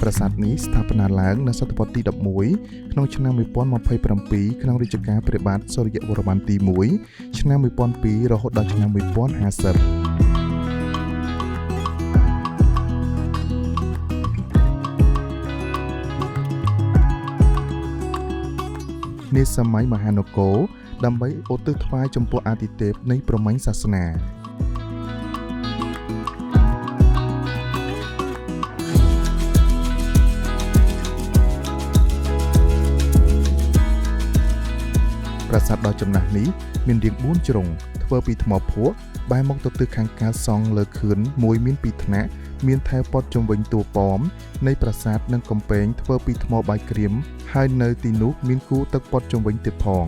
ប្រាសាទនេះស្ថាបនាឡើងនៅសតវត្សទី11ក្នុងឆ្នាំ1027ក្នុងរជ្ជកាលព្រះបាទសូរ្យវរ្ម័នទី1ឆ្នាំ1002រហូតដល់ឆ្នាំ1050នាសម័យមហានគរដើម្បីឧទ្ទិសថ្វាយចំពោះអាទិទេពនៃព្រហ្មញ្ញសាសនាប្រាសាទដ៏ចំណាស់នេះមានរាង4ជ្រុងធ្វើពីថ្មភក់បែរមកទៅទិសខាងកើតសង់លើខឿនមួយមាន2ថ្នាក់មានថែវព័ទ្ធជុំវិញតួប៉មនៃប្រាសាទនិងកំពែងធ្វើពីថ្មបាយក្រៀមហើយនៅទីនោះមានគូទឹកព័ទ្ធជុំវិញទៀតផង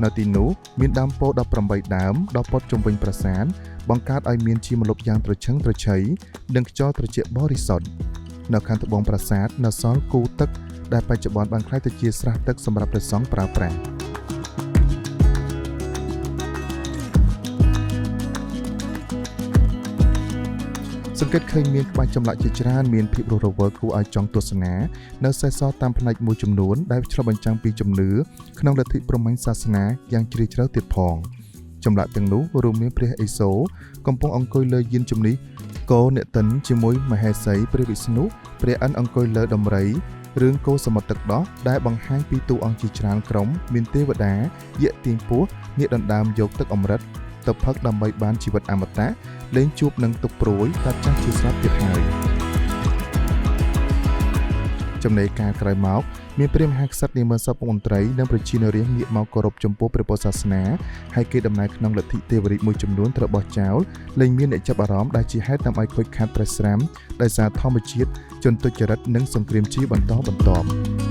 នៅទីនោះមានដើមពោធិ៍18ដើមដល់ព័ទ្ធជុំវិញប្រាសាទបង្កើតឲ្យមានជាម្លប់យ៉ាងត្រឈឹងត្រឈៃនិងខ្យល់ត្រជាក់បរិសុទ្ធនៅខាងត្បូងប្រាសាទនៅសល់គូទឹកដែលបច្ចុប្បន្នបានក្លាយទៅជាស្រះទឹកសម្រាប់ព្រះសង្ឃប្រើប្រាស់សង្កេតឃើញមានក្បាច់ចម្លាក់ជាច្រើនមានភាពរស់រវើកគួរឲ្យចង់ទស្សនានៅសេសសល់តាមផ្នែកមួយចំនួនដែលឆ្លុះបញ្ចាំងពីជំនឿក្នុងលទ្ធិព្រហ្មញ្ញសាសនាយ៉ាងជ្រាលជ្រៅទៀតផងចម្លាក់ទាំងនោះរួមមានព្រះឥសូរកំពុងអង្គុយលើយានជំនិះគោអ្នកតិនជាមួយមហេសីព្រះវិស្ណុព្រះឥន្ទអង្គុយលើដំរីរឿងគោសមុទ្រទឹកដោះដែលបង្ហាញពីតួអង្គជាច្រើនក្រុមមានទេវតាយក្សទាញពស់ញាកដណ្ដើមយកទឹកអម្រឹតទៅផឹកដើម្បីបានជីវិតអមតៈលែងជួបនឹងទុក្ខព្រួយកាត់ចាស់ជាស្រាប់ទៀតហើយចំណែកការក្រោយមកមានព្រះមហាក្សត្រនាមសពមន្ត្រីនិងប្រជានរាស្ត្រងាកមកគោរពចំពោះព្រះពុទ្ធសាសនាហើយគេដំណើរក្នុងលទ្ធិទេវរាជមួយចំនួនត្រូវបោះចោលលែងមានអ្នកចាប់អារម្មណ៍ដែលជាហេតុនាំឲ្យខូចខាតព្រះស្រាំដោយសារធម្មជាតិជនទុច្ចរិតនិងសង្គ្រាមជាបន្តបន្ទាប់។